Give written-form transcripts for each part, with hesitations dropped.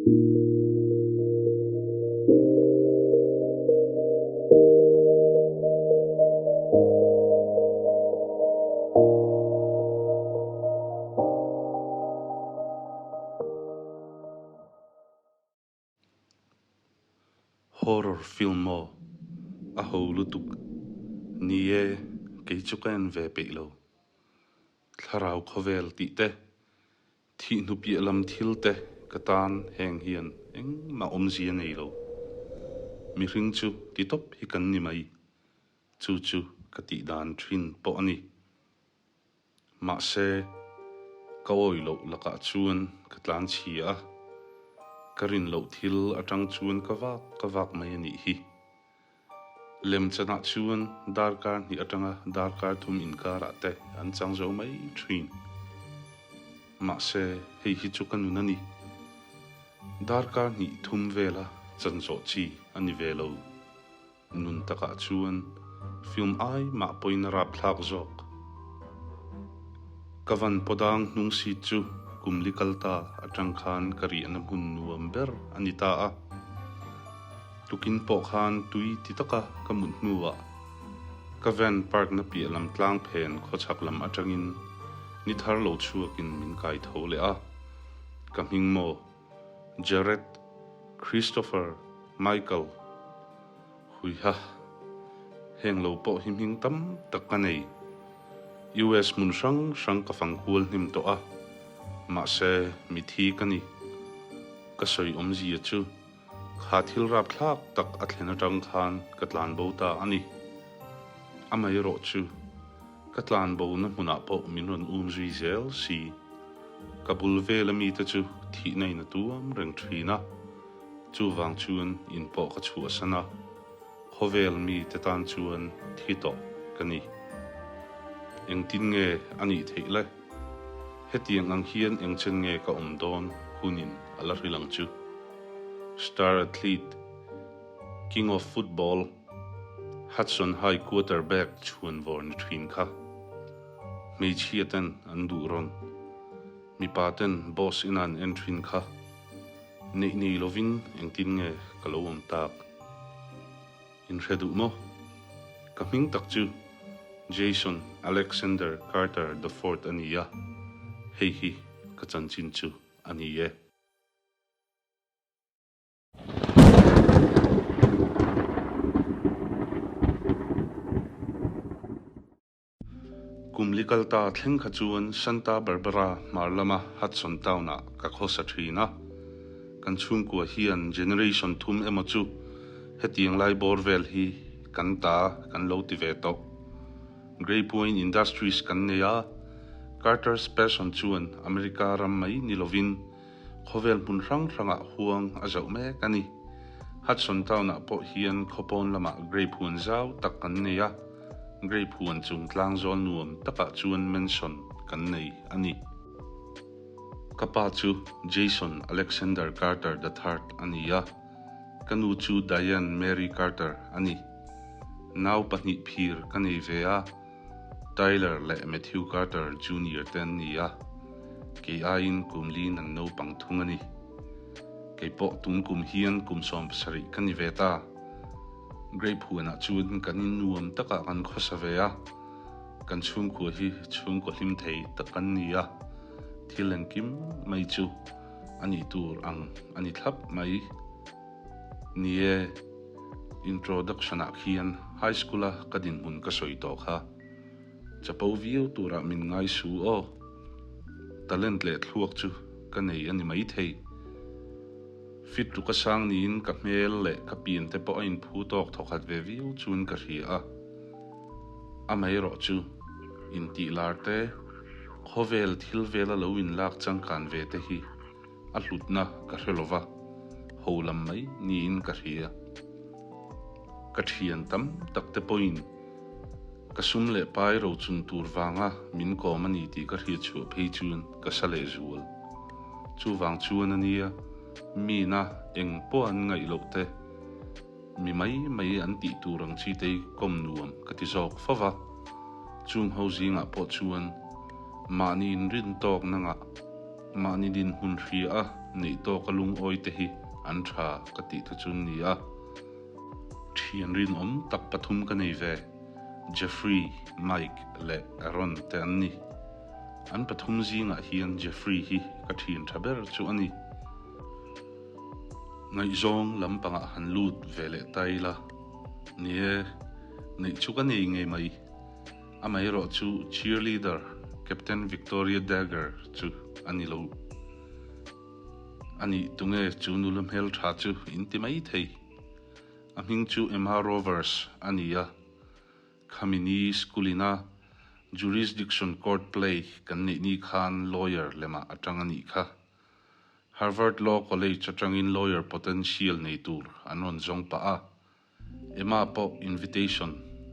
Horror film maw? A ho lutuk. Ni e, kei chu ka en ve peih lo. Thlarau khawvel tih te, thih hnu piah lam thil te ka tan heng hian engmah awmzia nei lo. Mihring chu ti tawp hi kan ni mai. Chu chu ka tih dan thin pawh a ni. Mahse, ka awih loh lakah chuan ka tlan chhia a, ka rin loh thil atang chuan ka vak ka vak mai a nih hi. Lemchanah chuan darkar hnih atanga darkar thum inkarah te an chang zo mai thin. Mahse, hei hi chu ka nun a ni. Darkar hnih thum vela chan zawh chi a ni ve lo. Nun takah chuan film ai mah pawhin a rapthlak zawk. Ka van pawdang hnung seat chu kum li kal ta atang khan ka riahna hmun nuam ber a ni ta a. Tukin pawh khan tui ti taka ka mut hnuah ka van park na piah lam tlang phen khawchhak lam atangin ni thar lo chhuakin min kai tho leh a. Ka hming maw? Jared, Christopher, Michael, Huiha, heng lo pawh hi hming tam tak ka nei. US hmun hrang hrang ka fang kual hnim tawh a, mahse mithi ka ni. Ka sawi awmzia chu kha thil rapthlak tak a thlen atang khan ka tlan bo ta a ni. Amaherawh chu ka tlan bo na hmunah pawh min rawn um zui zel si. Ka bul vela mite chu thihna in a tuam reng thin a, chuvang chuan in pawh ka chhuahsan a, khawvel mite tan chuan thi tawh ka ni. Engtin nge a nih theih le? Hetiang ang hian engchen nge ka awm dawn hunin a la hrilh ang chu. Star athlete, King of Football, Hudson High quarterback chhuanvawr ni thin kha. Hmeichhia ten an duh rawn. Mipa ten boss ina an en thin kha. Neih nei lovin engtin nge ka lo awm tak? In hre duh maw? Ka hming tak chu Jason Alexander Carter the Fourth a ni a, hei hi ka chanchin chu a ni e. Kum li kal ta thleng kha chuan Santa Barbara hmar lama Hudson Town-ah ka khawsa thin a. Kan chhungkua hian generation thum emaw chu hetiang lai bawr vel hi kan ta kan lo ti ve tawh. Grape Wine Industries kan nei a, Carter's Passion chuan America ram mai ni lovin Khawvel hmun hrang hrangah huang a zauh mek a ni. Hudson Town-ah pawh hian khawpawn lamah grape huan zau tak kan nei a, grape huan chung tlang zawl nuam takah chuan mansion kan nei a ni. Ka pa chu Jason Alexander Carter the Third a ni a, ka nu chu Diane Mary Carter a ni. Nau pahnih phir ka nei ve a. Tyler leh Matthew Carter Junior te an ni a, kei aiin kum liin an naupang thung a ni. Kei pawh tun kum hian kum 70 ka ni ve ta. Grape huanah chuan kan in nuam takah kan khawsa ve a, kan chhungkua hi chhungkaw hlim thei tak kan ni a, thil engkim mai chu a nih tur ang a ni thlap mai. Ni e, introduction ah khian high school a ka dinhmun ka sawi tawh kha. Chapo viau turah min ngai su aw. Talent leh thluak chu ka nei a ni maithei. Fit ruk a sang niin ka hmel leh ka pian te pawh a inphu tawk thawkhat ve viau chuan ka hria a. Amaherawh chu intih lar te, khawvel thil vela lo inlak changkan ve te hi A hlutna ka hre lova, ho lam mai niin ka hria. Ka thian tam tak te pawhin ka sum leh pai rochun tur vanga min kawm a ni tih ka hriat chhuah phei chuan ka sa leh zual. Chuvang chuan a nia, mina eng pawh an ngaih loh te, mi mai mai an tih tur ang chi te hi kawm nuam ka ti zawk fo va. Chung ho zingah pawh chuan mahni inrin tawk nangah. Mahni dinhmun hria a neih tawka lungawi te hi an tha ka tih te chu ni a. Thian rinawm tak pathum ka nei ve, Jeffrey, Mike leh Aaron te an ni. An pathum zingah hian Jeffrey hi ka thian tha ber chu a ni. Ngaihzawng lampangah han lut ve leh ta ila, ni e, neih chu ka nei ngei mai. Amaherawh chu cheerleader Captain Victoria Dagger chu a ni lo. A nih tunge chu nula hmel tha chu in ti mai thei. A hming chu Emma Rovers a ni a. Khamini school ina Jurisdiction Court play kan neih ni khan lawyer lemah a tang a nih kha. Harvard Law College atangin lawyer potential nei tur an rawn zawng pah a. Emma pawh invitation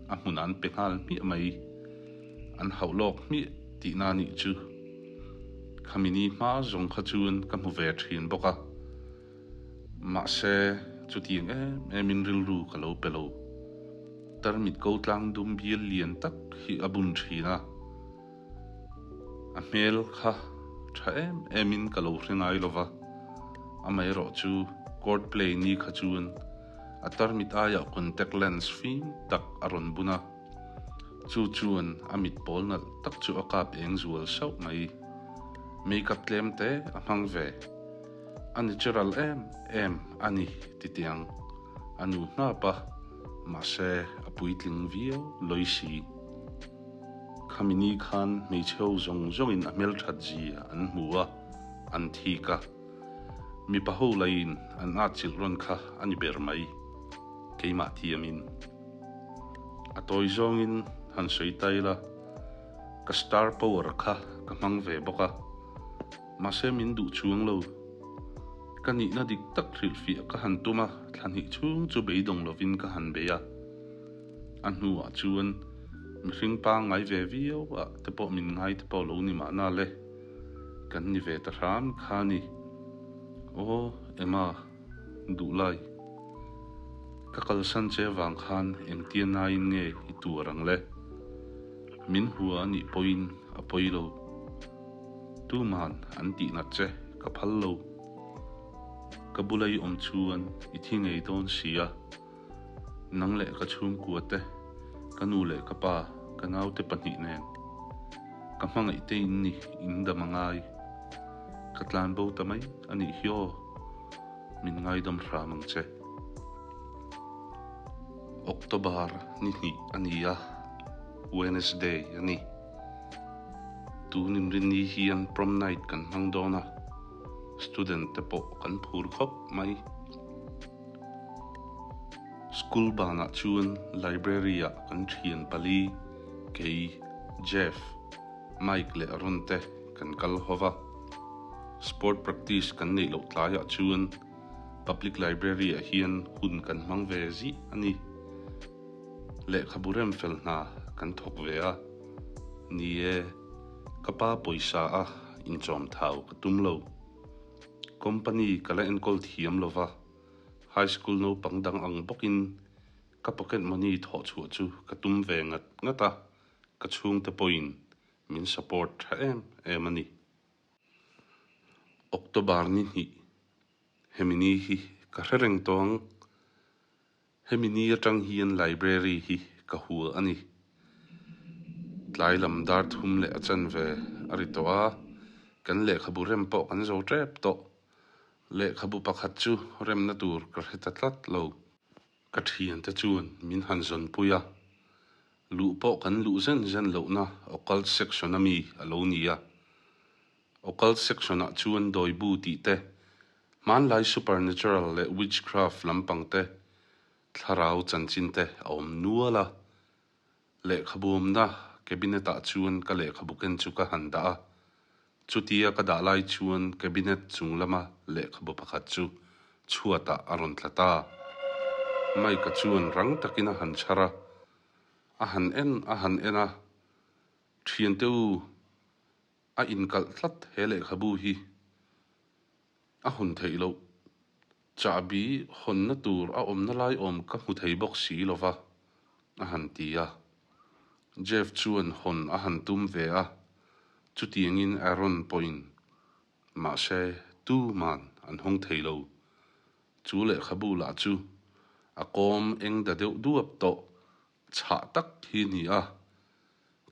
a hmun an pe nghal hmiah mai. An hauh lawk hmiah tihna a nih chu. Khami ni hma zawng kha chuan ka hmu ve thin bawk a. Mahse, chutiang em emin rilru ka lo pe lo. Tarmit ko tlang dum bial lian tak hi a bun thin a. A hmel kha tha em emin ka lo hre ngai lo va, amaherawh chu court play ni kha chuan a tarmit aiah contact lens fim tak a rawn bun a, chu chuan a mit pawl nalh tak chu a kap eng zual sauh mai. Makeup tlem te a hmang ve. A natural em em a ni titiang a nu hnap a, mahse a puitling viau lawi si. Khami ni khan hmeichhe ho zawng zawngin a hmelthat zia an hmu a, an thik a. Mipa ho laiin an atchilh rawn kha a ni ber mai, keimah thiamin. A tawi zawngin han sawi ta ila, ka star power kha ka hmang ve bawk a, mahse min duh chuang lo. Ka nihna dik tak hrilhfiah ka han tum a, thla hnih chhung chu beidawng lovin ka han bei a. A hnuah chuan mihring pangngai ve viau ah te pawh min ngai te pawh lo ni mahna le, kan ni ve ta hram kha ni. Aw Emma, duhlai, ka kalsan che vang khan engtia naiin nge i tuar ang le? Min hua a nih pawhin a pawi lo. Tuman an tihnat che ka phal lo. Ka bula i awm chuan i thi ngei dawn si a. Nang leh ka chhungkua te, ka nu leh ka pa, ka naute pahnih nen. Ka hmangaih te in ni, in dam a ngai. Ka tlan bo ta mai a nih hi aw, min ngaidam hram ang che. October ni hnih a ni a, Wednesday a ni. Tun inrinni hian prom night kan hmang dawn a, student te pawh kan phur khawp mai. School banah chuan library ah kan thian pali, kei, Jeff, Mike leh Ron te kan kal ho va. Sport practice kan neih loh tlaiah chuan public library ah hian hun kan hmang ve zih a ni. Lehkhabu rem fel hna kan thawk ve a. Ni e, ka pa pawisa a inchawm thau ka tum lo. Company ka la enkawl thiam lo va, high school naupang dang ang bawkin ka pocket money thawh chhuah chu ka tum ve ngat ngat a, ka chhungte pawhin min support tha em em a ni. October ni hnih, hemi ni hi ka hre reng tawh ang. Hemi ni atang hian library hi ka hua a ni. Tlai lam dar thum leh a chanve a ri tawh a, kan lehkhabu rem pawh kan zo tep tawh. Lehkhabu pakhat chu remna tur ka hre ta tlat lo. Ka thiante chuan min han zawnpui a, luh pawh kan luh zen zen lohna occult section a mi a lo ni a. Occult section-ah chuan dawibu tih te, hmanlai supernatural leh witchcraft lampang te, thlarau chanchin te a awm nual a. Lehkhabu awmna cabinet-ah chuan ka lehkhabu ken chu ka han dah a. Chutia ka dah lai chuan cabinet chung lama lehkhabu pakhat chu chhuatah a rawn tla ta. Mike-a chuan rang takin a han chhar a, a han en a han en a, Thiante u, A inkalh tlat he lehkhabu hi a hawn theih loh. Chahbi hawnna tur a awmna lai awm ka hmu thei bawk si lo va, a han ti a. Jeff chuan hawn a han tum ve a, chutiangin Aaron pawhin. Mahse, tuman an hawng thei lo. Chu lehkhabu lah chu a kawm eng da deuh duap tawh chhah tak hi ni a.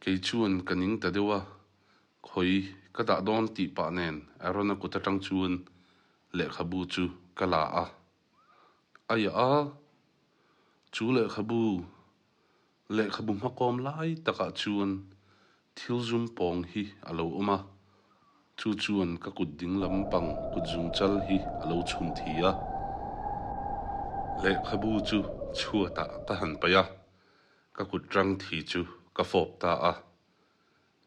Kei chuan ka ning ta deuh a, khawi ka dah dawn tih pah nen Aaron-a kut atang chuan lehkhabu chu ka la a. Aiah a, chu lehkhabu Lehkhabu hmakawm lai takah chuan thil zum pawng hi a lo awm a, chu chuan ka kut ding lampang kut zung chal hi a lo chhun thi a. Lehkhabu chu chhuatah ka han paih a, ka kut rang thi chu ka fawp ta a.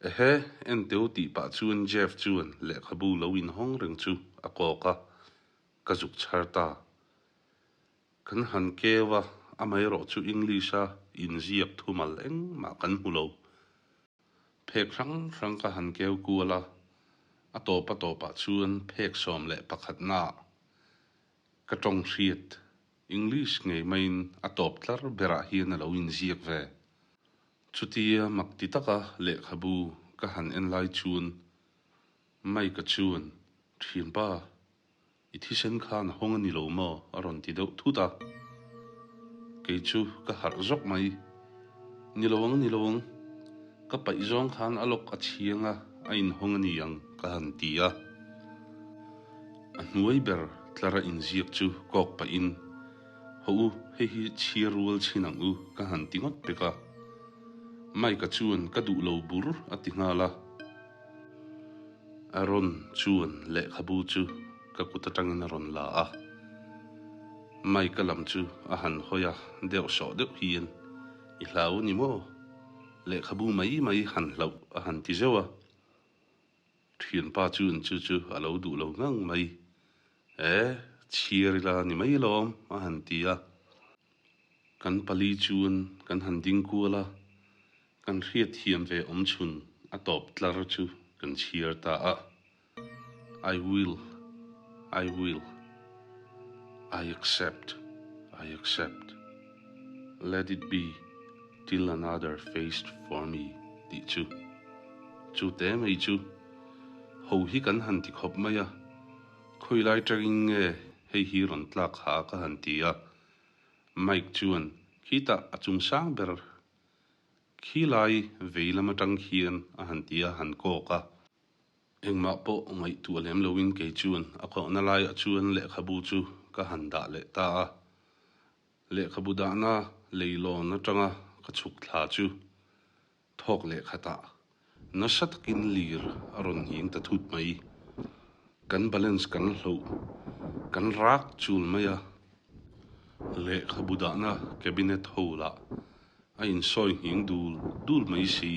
Ehe, enteu tih pah chuan Jeff chuan lehkhabu lo inhawng reng chu a kawk a, ka zuk chhar ta. Kan han keu a, amaherawh chu English-a inziak thumal engmah kan hmu lo. Phek hrang hrang ka han keu kual a, a tawp a tawpah chuan phek 11 naah ka tawng hriat English ngei maiin a tawp tlar berah hian a lo inziak ve. Chutia mak ti taka lehkhabu ka han en lai chuan Mike-a chuan, Thianpa, I thisen khan a hawng a ni lo maw? a rawn ti deuh thut a. Kei chu ka harh zawk mai. Ni lo ang, ni lo ang. Ka paih zawng khan a lawk a chhiang a, a inhawng a ni ang, ka han ti a. A hnuai ber tlar a inziak chu kawk pahin, Haw u, hei hi chhiar rual chhin ang u, ka han ti ngawt pek a. Mike-a chuan ka duh lo bur a ti nghal a. Aaron chuan lehkhabu chu ka kut atangin a rawn la a, Mike-a lam chu a han hawi a, deuh sawh deuh hian, I hlau ni maw? Lehkhabu mai mai han hlauh a han ti zeuh a. Thianpa chuan chu chu a lo duh lo ngang mai. E, chhiar ila ni mai lawm a han ti a. Kan pali chuan kan han ding kual a, Kan hriatthiam ve awm chhun a tawp tlar chu kan chhiar ta a, I will, I will, I accept, I accept, let it be till another faced for me tih chu. Chu te mai chu ho hi kan han ti khawp mai a, khawilai tangin nge hei hi rawn tlak ha ka han ti a, Mike chuan khitah a chungsang ber Khilai vei lam atang khian a han ti a, han kawk a. Engmah pawh ngaihtuah lem loin kei chuan a kawhna laiah chuan lehkhabu chu ka han dah leh ta a. Lehkhabu dahna leilawn atanga ka chhuk thla chu thawk leh khatah nasa takin lir a rawn nghing ta thut mai. Kan balance kan hloh, kan rak chul mai a. Lehkhabu dahna cabinet ho lah a insawi nghing dul dul mai si.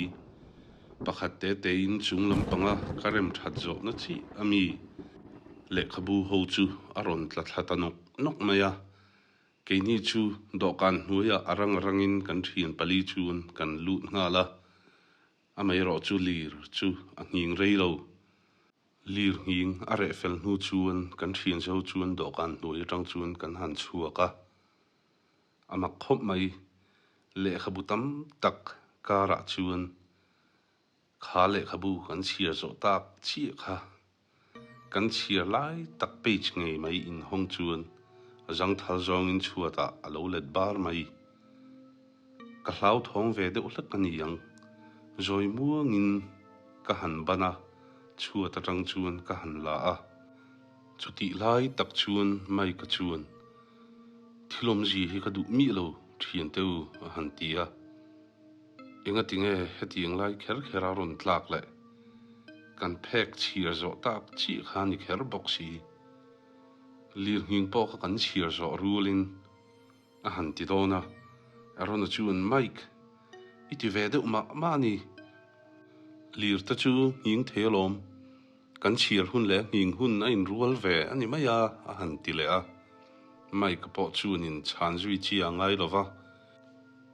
Pakhat te tein chung lampanga ka rem that zawhna chiah a mi lehkhabu ho chu a rawn tla thla ta nawk nawk mai a. Keini chu dawhkan hnuaiah a rang rangin kan thian pali chuan kan lut nghal a, amaherawh chu lir chu a nghing rei lo. Lir nghing a reh fel hnu chuan kan thian zo chuan dawhkan hnuai atang chuan kan han chhuak a. A mak khawp mai, lehkhabu tam tak karah chuan kha lehkhabu kan chhiar zawh tak chiah kha kan chhiar lai tak page ngei mai inhawng chuan a zangthal zawngin chhuatah a lo let bar mai. Ka hlauthawng ve deuh hlek a ni ang. Zawi muangin ka han ban a, chhuat atang chuan ka han la a. Chutih lai tak chuan Mike-a chuan, Thil awmzi hi ka duh miah lo thian teu a han ti a. Engati nge hetiang lai kher kher a rawn tlak leh? Kan phek chhiar zawh tak chiah kha ni kher bawk si. Lirnghing pawh kha kan chhiar zawh rualin a han ti dawn a, Aaron-a chuan, Mike, i ti ve deuh mah mah a ni. Lir te chu nghing thei alawm. Kan chhiar hun leh nghing hun a inrual ve a ni mai a, a han ti leh a. Mike-a pawh chuanin chhan zui chi a ngai lo va.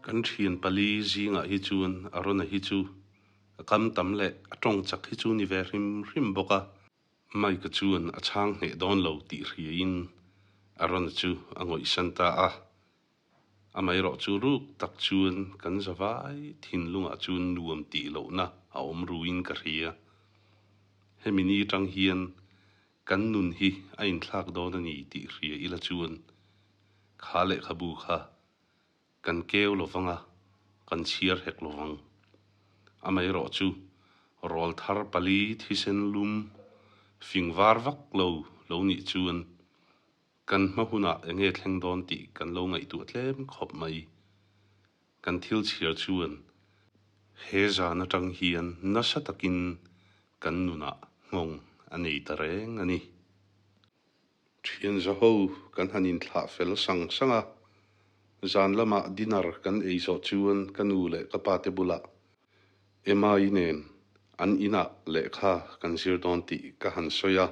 Kan thian pali zingah hi chuan Aaron-a hi chu a kam tam leh a tawng chak hi chu ni ve hrim hrim bawk a. Mike-a chuan a chhang hneh dawn lo tih hriain Aaron-a chu a ngawihsan ta a. Amaherawh chu ruk tak chuan kan zavai thinlungah chuan nuam tih lohna a awm ruin ka hria. Hemi ni atang hian. Kan nun hi a inthlak dawn a ni tih hria ila chuan kha lehkhabu kha kan keu lovang a, kan chhiar hek lovang. Amaherawhchu, rawlthar pali thisen lum fing var vak lo lo nih chuan kan hma hunah enge thleng dawn tih kan lo ngaihtuah tlem khawp mai. Kan thil chhiar chuan he zan atang hian nasa takin kan nunah nghawng a nei ta reng a ni. Thian zaho kan han inthlah fel sang sang a, zan lamah dinner kan ei zawh chuan ka nu leh ka pa te bulah Emma-i nen an inah lehkha kan zir dawn tih ka han sawi a.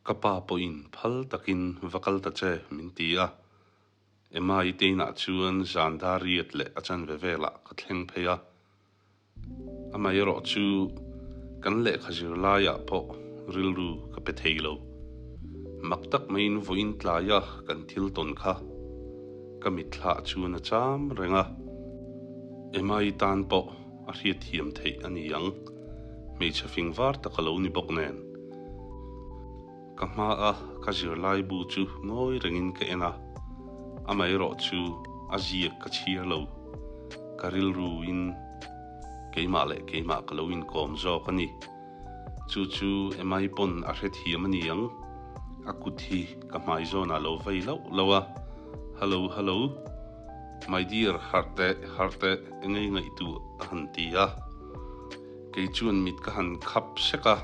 Ka pa pawhin phal takin va kal ta che min ti a, Emma-i te inah chuan zan dar riat leh a chanve velah ka thleng phei a. Amaherawh chu kan lehkha zir laiah pawh rilru ka pe thei lo. Mak tak maiin vawiin tlaia kan thil tawn kha ka mitthlah chuan a cham reng a. Emma-i tan pawh a hriatthiam theih a ni ang, hmeichhe fing var tak a lo ni bawk nen. Ka hmaa ka zirlai bu chu ngawi rengin ka en a, amaherawh chu a ziak ka chhiar lo. Ka rilruin keimah leh keimah ka lo inkawm zawk a ni. Chu chu Emai pawn a hrethiam a ni ang. A kut hi ka hmai zawnah lo vei lauh lauh a, Hello, hello, my dear, harh teh, harh teh, engei ngaihtuah a han ti a. Kei chuan mit ka han khap sek a,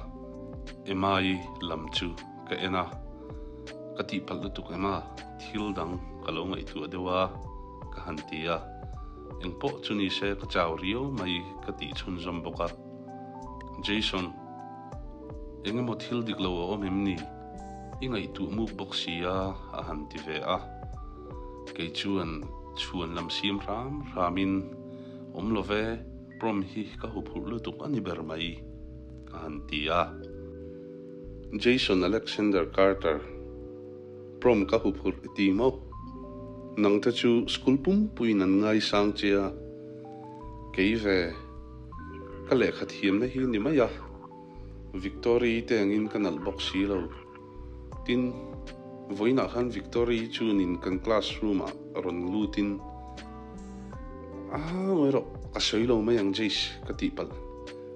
Emma-i lam chu ka en a, ka tihpalh lutuk em a, thil dang ka lo ngaihtuah deuh a, ka han ti a, engpawh chu ni se ka chau riau mai ka tih chhunzawm bawk a. Jason, eng emaw thil dik lo a awm em ni? I ngaihtuah muk bawk si a, a han ti ve a. Kei chuan chhuan lam siam hram hramin awm lo ve. Prom hi ka huphurh lutuk a ni ber mai, a han ti a. Jason Alexander Carter, Prom ka huphurh i ti maw? Nang te chu school pumpuiin an ngaisang che a, kei ve ka lehkha thiamna hi ni mai a, Victory te angin ka nalh bawk si lo. Tin, vawiinah khan Victory chuanin kan classroom-ah rawn lutin, A, ngawi rawh, ka sawi lo mai ang Jace, ka tih palh.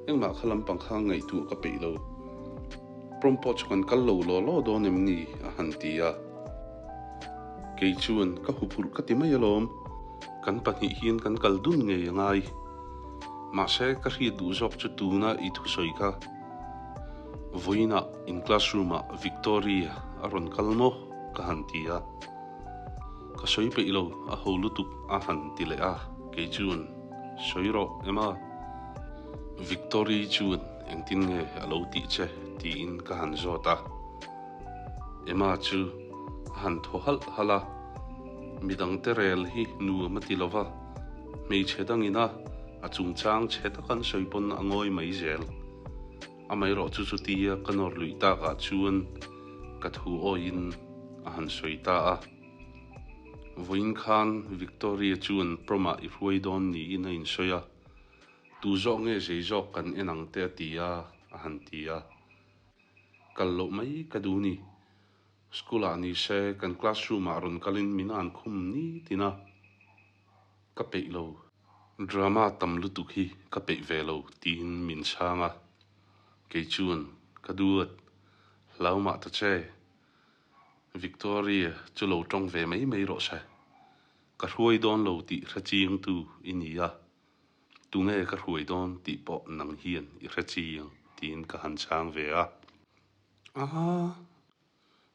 Engmah kha lampang kha ngaihtuah ka peih lo. Prom pawh chu kan kal lo law law dawn em ni? a han ti a. Kei chuan ka huphurh ka ti mai alawm, kan pahnih hian kan kal dun ngei a ngai. Mahse, ka hriat duh zawk chu tuna i thusawi kha. Vawiinah in classroom ah Victoria a rawn kal maw? ka han ti a. Ka sawi peih lo, a ho lutuk a han ti leh a, kei chuan sawi rawh Emma. Victory chuan engtin nge a lo tih che tiin ka han zawt a. Emma chu a han thaw halh halh a, midangte rel hi nuam a ti lo va, hmeichhe dangin a a chungchang chhe tak an sawi pawn a ngawi mai zel. Amaherawh chu chutia ka nawr luih takah chuan ka thu awiin a han sawi ta a. Vawiin khan Victoria chuan prom-ah i hruai dawn niin a insawi a, tu zawk nge zei zawk kan en ang te a ti a, a han ti a. Kal loh mai ka duh ni. School-ah ni se kan classroom-ah rawn kalin min an khum nitin a, ka peih lo. Drama tam lutuk hi ka peih ve lo tiin min chhang a, kei chuan ka duat hlau mah ta che, Victoria chu lo tawng ve mai mai rawh se, ka hruai dawn lo tih hre chiang tu i ni a, tunge ka hruai dawn tih pawh nang hian i hre chiang tiin ka han chhang ve a. Aha,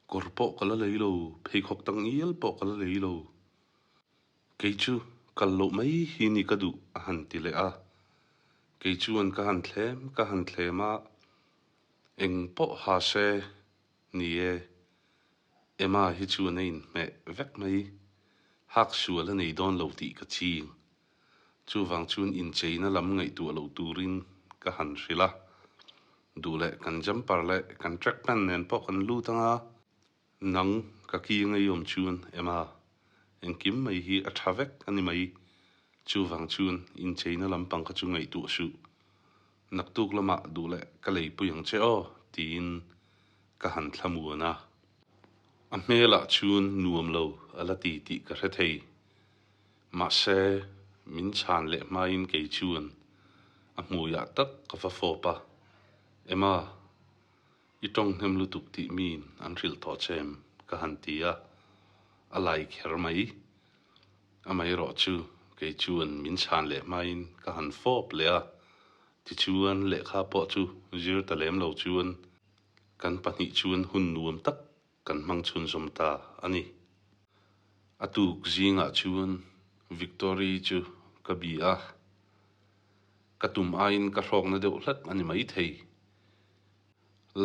kawr pawh ka la lei lo, pheikhawk tak ngial pawh ka la lei lo. Kei chu kal loh mai hi ni ka duh a han ti leh a. Kei chuan ka han thlem ka han thlem a, eng pawh ha se ni e, Emma hi chuan a inhmeh vek mai, hak sual a nei dawn lo tih ka ching. Chuvang chuan incheina lam ngaihtuah loh turin ka han hrilh a, duh leh kan jumper leh kan track pant nen pawh kan lut ang a, nang ka ki ngeiawm chuan Emma, engkim mai hi a tha vek a ni mai. Chuvang chuan incheina lampang kha chu ngaihtuah suh. Naktuk lamah duh leh ka leipui ang che aw, tiin. ka han thlamuan a. A hmelah chuan nuam lo a la ti tih ka hre thei. Mahse, min chhan leh hmain kei chuan a hmuiah tak ka va fawp a, Emma, i tawng hnem lutuk tih miin an hrilh tawh che em? ka han ti a, a lai kher mai. Amaherawh chu kei chuan min chhan leh hmain ka han fawp leh a, tichuan lehkha pawh chu zir ta lem lo chuan kan pahnih chuan hun nuam tak kan hmang chhunzawm ta a ni. A tuk zingah chuan Victory chu ka bi a, ka tum aiin ka hrawkna deuh hlat a ni maithei.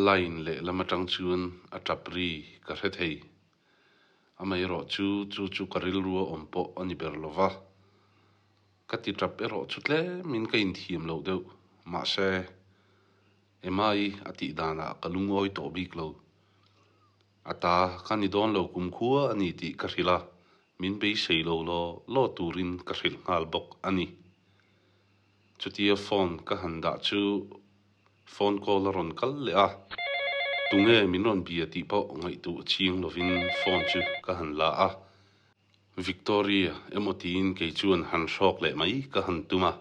Line lehlam atang chuan a tap ri ka hre thei. Amaherawh chu chu chu ka rilru a awm pawh a ni ber lo va. Ka ti tap erawh chu tlemin ka inthiam loh deuh. Mahse, Emma-i a tih danah ka lungawi tawh bik lo. A ta ka ni dawn lo kumkhua a ni tih ka hrilh a, min beisei lo law law turin ka hrilh nghal bawk a ni. Chutia phone ka han dah chu phone call a rawn kal leh a, tunge min rawn bia tih pawh ngaihtuah ching lovin phone chu ka han la a. Victoria emaw tiin kei chuan han hrawk leh mai ka han tum a,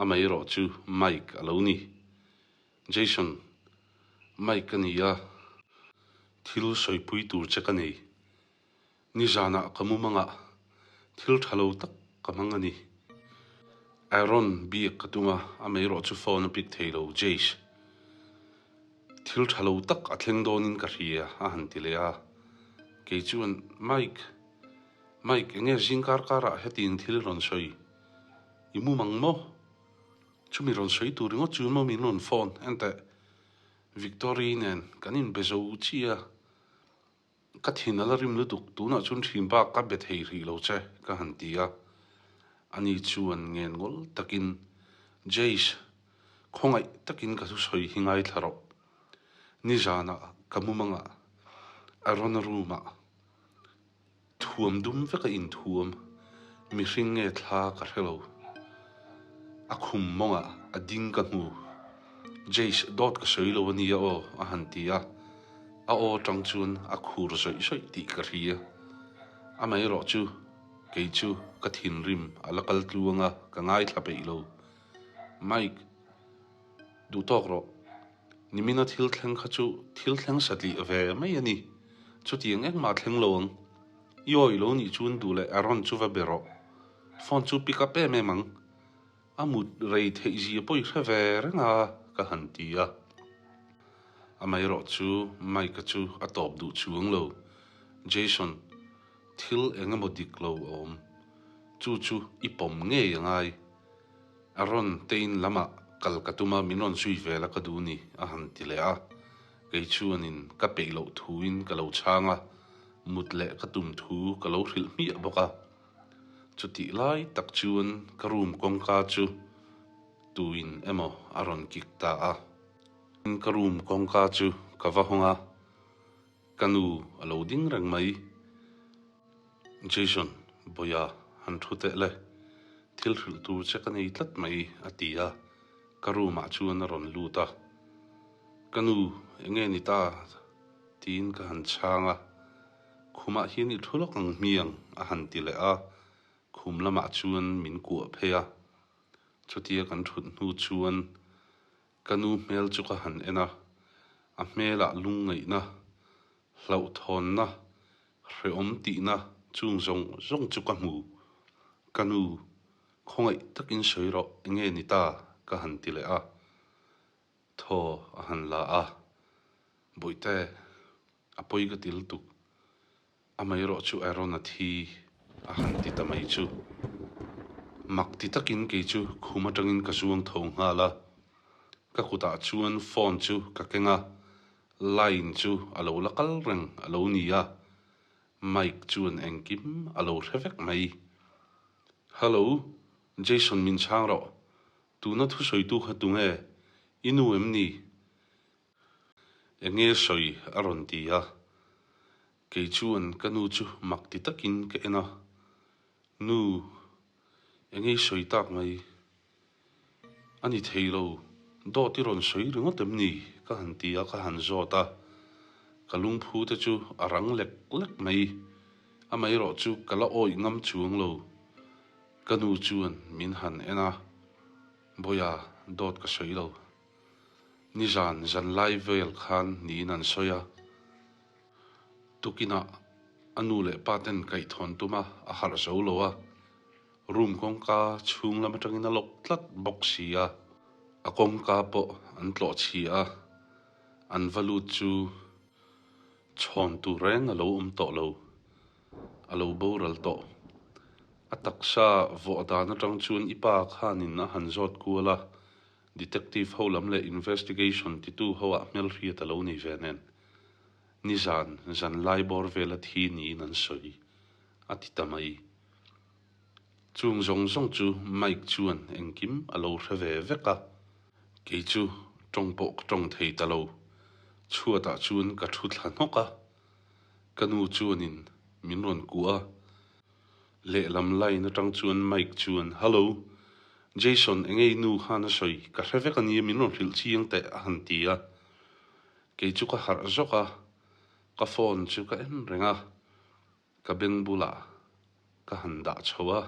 amaherawh chu Mike a lo ni. Jason, Mike ka ni a, thil sawipui tur che ka nei. Nizanah ka mumangah thil tha lo tak ka hmang a ni. Aaron biak ka tum a, amaherawh chu phone a pick thei lo, Jace. Thil tha lo tak a thleng dawnin ka hria a han ti leh a. Kei chuan, Mike, Mike, enge zing kar karah hetiang thil rawn sawi? I mumang maw? Chumi rawn sawi tur ringawt chu maw min rawn phone? Enteh, Victory nen kan inbe zo chi a. Ka thin a la rim lutuk, tunah chuan thin bak ka be thei rih lo che, ka han ti a. Ani chuan ngen ngawl takin, Jace, khawngaih takin ka thusawi hi ngaithla rawh. Nizanah ka mumangah Arona room-ah Thuam dum vek a inthuam, mihring nge thla ka hre lo. A khum mawngah a ding ka hmu. Jace dawt ka sawi lo a nia aw, a han ti a. A aw atang chuan a khur zawih zawih tih ka hria. Amaherawh chu kei chu ka thinrim a la kal tluang a, ka ngaithla peih lo. Mike, duh tawk rawh. Nimina thil thleng kha chu thil thleng satliah ve mai a ni. Chutiang engmah thleng lo ang. I awih lo nih chuan duh leh Aaron chu va be rawh. Phone chu pick up em em ang. A mut rei theih zia pawh i hre ve reng a, ka han ti a. Amaherawh chu Mike-a chu a tawp duh chuang lo. Jason, thil eng emaw dik lo a awm. Chu chu i pawm ngei a ngai. A rawn tein lamah kal ka tum a, min rawn zui vel a ka duh ni, a han ti leh a. Kei chuanin ka peih loh thuin ka lo chhang a, mut leh ka tum thu ka lo hrilh hmiah bawk a. Chutih lai tak chuan ka room kawngka chu tuin emaw a rawn kik ta a. Ka room kawngka chu ka va hawng a, ka nu a lo ding reng mai. Jason, Bawia, han thu teh le. Thil hrilh tur che ka nei tlat mai, a ti a, ka room ah chuan a rawn lut a. Ka nu, enge ni ta? tiin ka han chhang a. Khumah hian i thu lawk ang hmiang, a han ti leh a, khum lamah chuan min kuah phei a. Chutia kan thut hnu chuan ka nu hmel chu ka han en a, a hmelah lungngaihna Hlauhthawnna, hrehawm tihna chung zawng zawng chu ka hmu. Ka nu, khawngaih takin sawi rawh, enge ni ta? ka han ti leh a. Thaw a han la a, Bawihte, a pawi ka ti lutuk. Amaherawh chu Aaron a thi a han ti ta mai chu. Mak ti takin kei chu khum atangin ka zuang tho nghal a. Ka kutah chuan phone chu ka keng a, Line chu a lo la kal reng a lo ni a, Mike chuan engkim a lo hre vek mai. Hello, Jason min chhang rawh. Tuna thusawitu kha tunge? I nu em ni? Enge sawi a rawn ti a. Kei chuan ka nu chu mak ti takin ka en a. Nu, enge i sawi tak mai? A ni thei lo, dawt i rawn sawi ringawt em ni? ka han ti a, ka han zawt a. Ka lungphu te chu a rang lek lek mai. Amaherawh chu ka la awih ngam chuang lo. Ka nu chuan min han en a, Bawiha, dawt ka sawi lo. Nizan zanlai vel khan niin an sawi a. Tukinah a nu leh pa ten kaihthawhn tum a, a harh zo lo a. Room kawngka chhung lam atangin a lawk tlat bawk si a, a kawngka pawh an tlawh chhi a, an va lut chu chhawn tur reng a lo awm tawh lo, a lo boral tawh. A taksa vawh dan atang chuan i pa khanin a han zawt kual a, detective ho lam leh investigation titu ho ah hmelhriat a lo nei ve nen. Nizan zan lai bawr vela thi niin an sawi, a ti ta mai. Chung zawng zawng chu Mike chuan engkim a lo hre ve vek a, kei chu tawng pawh ka tawng thei ta lo. Chhuatah chuan ka thu thla hnawk a, ka nu chuanin min rawn kuah a. Lehlam line atang chuan Mike chuan, Hallo, Jason, enge i nu khan a sawi? Ka hre vek a nia, min rawn hrilh chiang teh, a han ti a. Kei chu ka harh zawk a, ka phone chu ka en reng a. Ka beng bulah ka han dah chho a,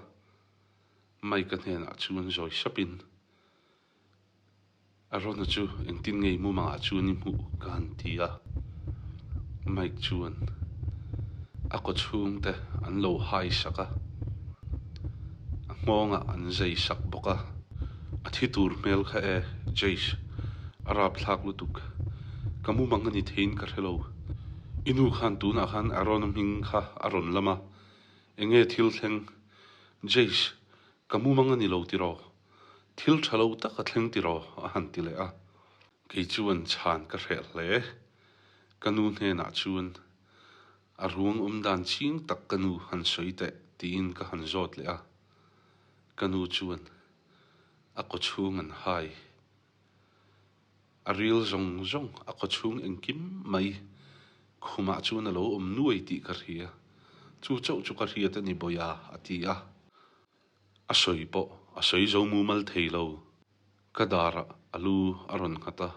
Mike-a hnenah chuan zawi sapin, Arona chu engtin ngei mumangah chuan i hmuh? ka han ti a. Mike chuan a kaw chhungte an lo hai sak a, a nghawngah an zai sak bawk a. A thi tur hmel kha e, Jace, a rapthlak lutuk. Ka mumang a ni theiin ka hre lo. I nu khan tunah khan Aaron-a hming kha a rawn lam a, enge thil thleng? Jace, ka mumang a ni lo tiraw? Thil tha lo tak a thleng tiraw? a han ti leh a. Kei chuan chhan ka hreh hle. Ka nu hnenah chuan a ruang awm dan ching tak ka nu han sawi teh tiin ka han zawt leh a. Ka nu chuan a kaw chhung an hai. A ril zawng zawng, a kaw chhung engkim mai khumah chuan a lo awm nuai tih ka hria. Chu chauh chu ka hriat a ni Bawia, a ti a. A sawi pawh a sawi zo mumal thei lo. Ka darah a lu a rawn nghat a,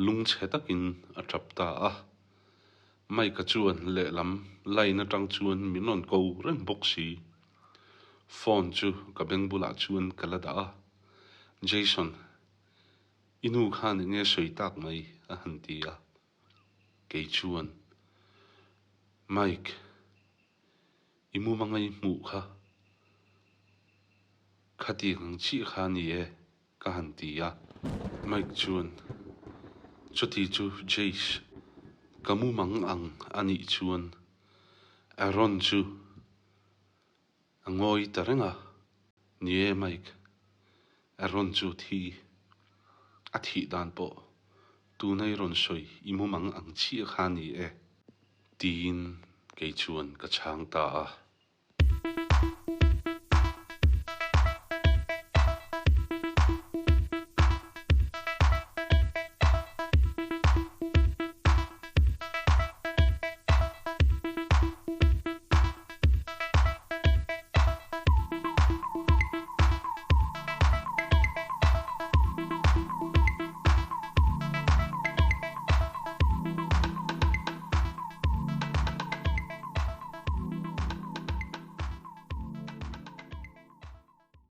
lungchhe takin a tap ta a. Mike-a chuan lehlam line atang chuan min rawn ko reng bawk si. Phone chu ka beng bulah chuan ka la dah a, Jason, i nu khan enge sawi tak mai? a han ti a. Kei chuan, Mike, i mumanga i hmuh kha khatiang ang chiah kha a ni e, ka han ti a. Mike chuan, Chuti chu Jace, ka mumang ang a nih chuan Aaron chu A ngawi ta reng a, Ni e Mike, Aaron chu thi a thih dan pawh tuna i rawn sawi i mumang ang chiah kha ni e, tiin kei chuan ka chhang ta a.